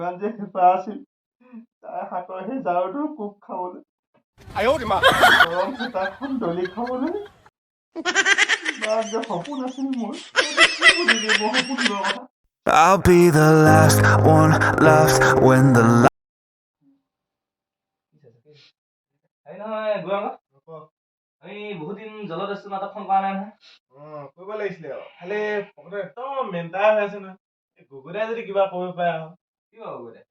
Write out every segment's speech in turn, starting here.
ইমান যে হেঁপাহ আছিল তাৰ হাতৰ সেই ঝাৰুটোৰ কোব খাবলৈ, গৰম হেতাখন দলি খাবলৈ। ইমান যে সপোন আছিল মোৰ, তহঁতি কি বুজিবি মোৰ সপোনবোৰৰ কথা? I'll be the last one left when the হেৰি নহয় গৌৰাংগ, আমি বহুত দিন জলদস্যু নাটকখন কৰা নাই নহয়। অ, কৰিব লাগিছিলে আৰু, খালি পকেটত একদম মেন্টাৰ হৈ আছে নহয়। এই গগৈদাই যদি কিবা কৰিব পাৰে আৰু। কি বাৰু গগৈদাই?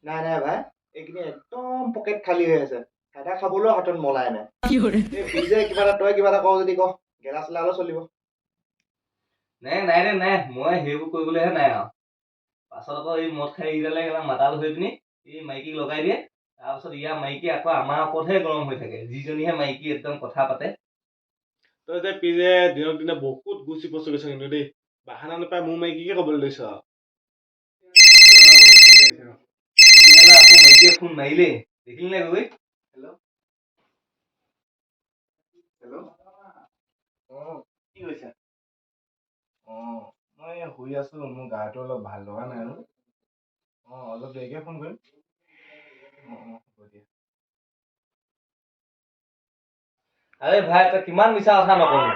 নাই নাই ভাই, এইকেইদিন একদম পকেট খালী হৈ আছে। চাদা খাবলৈও হাতত মলাই নাই। এই পিজে কিবা এটা, তই কিবা এটা কওঁ যদি ক, গেলা চেলা হ'লেও চলিব। নাই নাই দে নাই, মই সেইবোৰ কৰিবলৈহে নাই আৰু। পাছত আকৌ এই মদ খাই এইডালে কেলা মাতাল হৈ পিনি এই মাইকীক লগাই দিয়ে। তাৰপাছত ইয়াৰ মাইকী আকৌ আমাৰ ওপৰতহে গৰম হৈ থাকে, যিজনীহে মাইকী একদম কথা পাতে। তই যে পিজে দিনক দিনে বহুত গুচি পচি গৈছ কিন্তু দেই। বাহানা নাপাই মোৰ মাইকীকে ক'বলৈ লৈছ আৰু। সেইদিনা আকৌ মাইকীয়ে ফোন মাৰিলেই, দেখিলি নে গগৈ? Hello', hello'. অঁ, কি কৈছা? অঁ, মই শুই আছোঁ, মোৰ গাটো অলপ ভাল লগা নাই আৰু। অঁ, অলপ দেৰিকৈ ফোন কৰিম। অঁ অঁ, হ'ব দিয়া। আৰে ভাই, তই কিমান মিছা কথা নকবি।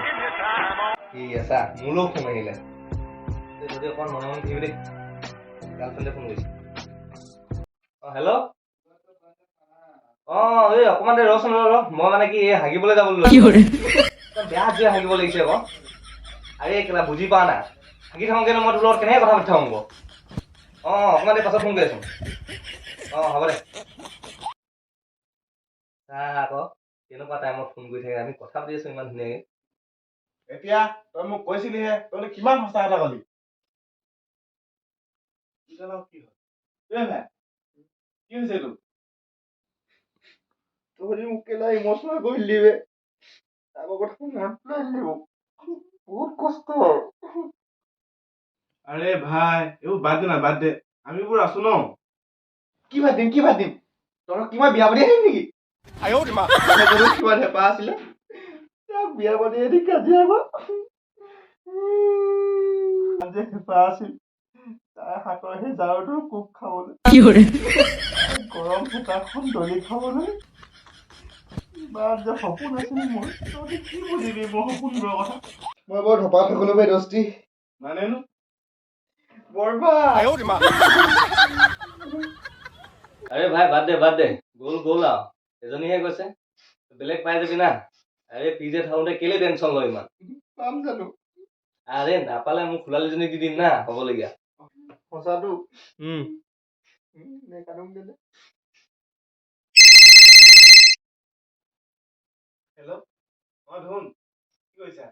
ঠিক আছে, মোলৈও ফোন আহিলে। তই যদি অকণমান মনে মনে থাকিবি দেই, গাৰ্লফ্ৰেণ্ডে ফোন কৰিছে। অঁ, হেল্ল'। অঁ, এই অকণমান দেৰি ৰচোন, ৰ ৰ। মই মানে কি এই হাগিবলৈ যাবলৈ লৈছোঁ। একদম বেয়া জোৰে হাগিব লাগিছে আকৌ। আৰে কেলা, বুজি পোৱা নাই, হাগি থাকোঁতে মই তোৰ লগত কেনেকৈ কথা পাতি থাকোঁ আকৌ? অঁ, অকণমান দেৰি পাছত ফোন কৰি আছোঁ। অঁ, হ'ব দে। চা আকৌ কেনেকুৱা টাইমত ফোন কৰি থাকে, আমি কথা পাতি আছোঁ ইমান ধুনীয়াকৈ। এতিয়া তই মোক কৈছিলিহে, তইনো কিমান সঁচা কথা কলি? কি হ'ল এই ভাই? কি হৈছে তোৰ? তহঁতি মোক কেলা ইম'চনেল কৰি দিলি বে। আগৰ কথা মনত পেলাই দিলি মোক, বহুত কষ্ট। আৰে ভাই, এইবোৰ বাদ দে না, বাদ দে। আমিবোৰ আছো ন। কি বাদ দিম, কি বাদ দিম? তহঁতক কি মই বিয়া পাতি আহিম নেকি? কিমান হেঁপাহ আছিলে তাক বিয়া পাতি আনি কাজিয়া আকৌ। ইমান যে হেঁপাহ আছিল তাৰ হাতৰ সেই ঝাৰুটোৰ কোব খাবলৈ, গৰম হেতাখন দলি খাবলৈ। ইমান যে সপোন আছিল মোৰ, তহঁতি কি বুজিবি মোৰ সপোনবোৰৰ কথা? মই বৰ ধপাত হৈ গ'লো বে দোস্তি। মানেনো? বৰবাদ। আৰে ভাই, বাদ দে, বাদ দে। গ'ল গ'ল আৰু, এজনীহে গৈছে, বেলেগ পাই যাবি না। আৰে পিজে থাকোঁতে কেলে টেনশ্যন লয় ইমান? পাম জানো? আৰে নাপালে মোক খুলালীজনী দি দিম না হ'বলগীয়া। সঁচাটো নেকান্দো কেলে? হেল্ল', অঁ ধুন, কি কৰিছা?